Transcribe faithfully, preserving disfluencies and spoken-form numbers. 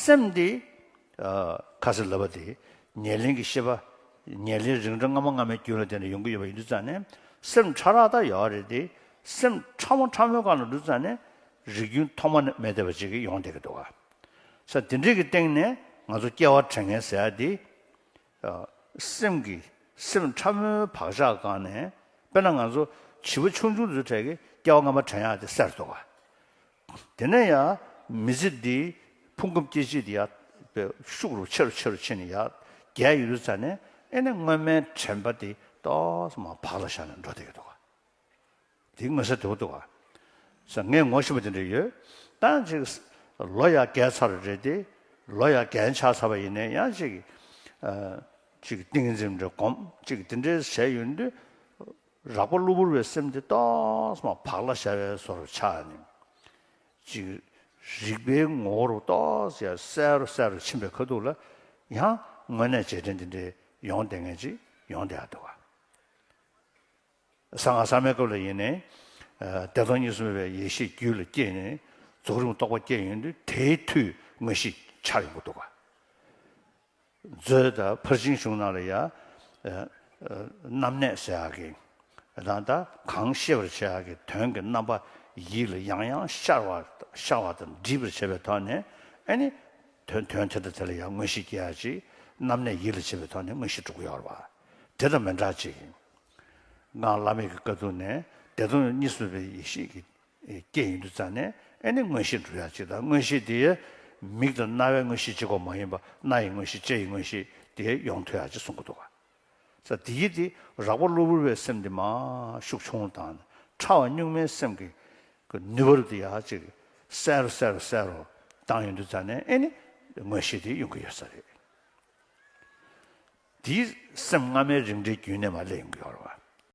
སེམས་འདི་ཨ་ཁ་ཟེར་ལབ་པ་དེ་ཉེར་ལེན་གྱི་ཤེས་པ། ཉེར་ལེན་རིགས་འགྲེ་སྔ་མ་སྔ་མའི་རྒྱུན་ལ་བརྟེན་ནས་ཡོང་གི་ཡོད་པ་ཡིན་དུས་ཙང་ནས། སེམས་ཕྲ་རགས་ད་ཡོད་རེད་དེ། སེམས་ཕྲ་མོ་ཕྲ་མོའི་སྒང་ལ་འདུག་ཙང་ནས་རིགས་རྒྱུན་ཐོག་མ་ནས་མེད་བསྡད་པ་ཅིག་ཡོང་བསྡད་ཀྱི་འདུག་ག། ས་དེ་འདྲའི་གི་སྟེང་ནས་ང་ཚོ་སྐྱེ་བ་དྲན་མཁན་ཟེར་ཡ་དེ། ཨ་སེམས་ཀྱི་སེམས་ཕྲ་མོའི་བག་ཆགས་སྒང་ནས། དཔེར་ན་ང་ཚོ་བྱིས་པ་ཆུང་ཆུང་ཚོའི་གྲས་ཀྱི་སྐྱེ་བ་སྔ་མ་དྲན་ཡག་དེ་གསལ་འདུག་ག། དེ་ནས་ཡང་མི་ཚེ་འདིའི་ཕུང་ཁམས་སྐྱེ་མཆེད་དེ་ཡར་ཤུགས་རུ་ཆེ་རུ་ཆེ་རུ་ཕྱིན་ནས་ཡར་རྒྱས་ཡོང་དུས་ཙང་ནས། ཨེ་ནས་སྔོན་མའི་དྲན་པ་དེ་ཏོག་ཙམ་བག་ལ་ཞ་ནས་འགྲོ་བསྡད་ཀྱི་འདུག་ག། དེ་མངོན་གསལ་དོད་པོ་འདུག་ག། ས་ངས་ངོ་ཤེས་པ་དེ་འདྲ་ཡོད། ད་ཅིག་ལོ་ཡར་རྒས་ཚར་རེད་དེ། ལོ་ཡར་རྒས་ཆགས་ཚར་བ་ཡིན་ནའི་ཡང་ཅིག་ཨ་ཅིག་ཏིང་ངེ་འཛིན་འདྲ་སྒོམ་ཅིག་དེ་འདྲའི་བྱས་ཡོང་དུས། རགས་པ་གློ་བུར་བའི་སེམས་དེ་ཏོག་ཙམ་བག་ལ་ཞ་བའི་བཟོ་འདྲ་ཆགས་ནས། ཅིག་རིག་པའི་ངོ་བོ་རུ་ཏོག་ཙམ་གསལ་རུ་གསལ་རུ་ཕྱིན་པའི་ཁ་ཐུག་ལ། ཡང་དངོས་གནས་རྗེས་དྲན་དེ་འདྲའི་ཡོང་བསྡད་མཁན་ཅིག་ཡོང་བསྡད་ཡག་འདུག་ག། གསང་སྔགས་གསར་མའི་སྐབས་ལ་ཡིན་ནའི། ཨ་བདེ་སྟོང་གཉིས་སུ་མེད་པའི་ཡེ་ཤེས་རྒྱུད་ལ་སྐྱེས་ནས་རྫོགས་རིམ་རྟོགས་པ་སྐྱེས་ཡོང་དུས། དེའི་མཐུས་མངོན་ཤེས་འཆར་ཡོང་གི་འདུག་ག། མཛོད་དང་ཕར་ཕྱིན་གཞུང་ནང་ལ་ཡང་། ཨ་ཨ་རྣམ་གནས་ཟེར་ཡག་གི། ད་ལྟ་གང་ཤེས་པར་བྱ་ཡག་གི་དོན་གྱི་རྣམ་པ་ཡིད་ལ་ཡང་ཡང་ཤར་བ་ཤར་བ་དང་འདྲིས་པར་བྱེད་པའི་ཐོག་ནས། ཨེ་ནི་དོན་དོན་དེ་དང་དེ་ལ་ཡང་མངོན་ཤེས་སྐྱེ་ཡག་ཅིག། རྣམ་གནས་ཡིད་ལ་བྱེད་པའི་ཐོག་ནས་མངོན་ཤེས་འགྲུབ་ཀྱི་ཡོད་རེད་པ། དེ་དང་མི་འདྲ་ཅིག། སྔགས་བླ་མེད་ཀྱི་དཀའ་ཐུབ་ནས་བདེ་སྟོང་གཉིས་སུ་མེད་པའི་ཡེ་ཤེས་ཀྱི་སྐྱེ་ཡོང་དུས་ཙང་ནས། ཨེ་ནི་མངོན་ཤེས་འགྲུབ་ཡག་ཅིག་དང་། མངོན་ཤེས་དེ་མིག་དང་རྣ་བའི་མངོན་ཤེས་གཅིག་པོ་མ་ཡིན་པ། སྣ་ཡི་མངོན་ཤེས། ལྕེ་ཡི་མངོན་ཤེས་དེ་ཡོང་ཐུབ་ཡག་ཅིག་གསུང་གི་འདུག་ག། ས་དེ་ཡི་དེ་རགས་པ་གློ་བུར་བའི་སེམས་དེ་མར་ཤུགས་ཆུང་རུ་བཏང་ནས། ཕྲ་བ་གཉུག་མའི་སེམས་ཀྱི་ཀྱི་ནུས་པ་རུ་དེ་ཡར་ཅིག་གསལ་རུ་གསལ་རུ་གསལ་རུ་བཏང་ཡོང་དུས་ཙང་ནས། ཨེ་ནི་མངོན་ཤེས་དེ་ཡོང་གི་ཡོད་ས་རེད། དེའི་སེམས་སྔ་མའི་རིམ་གྲོའི་རྒྱུན་ནས་མར་སླེབས་ཡོང་གི་ཡོད་རེད་པ།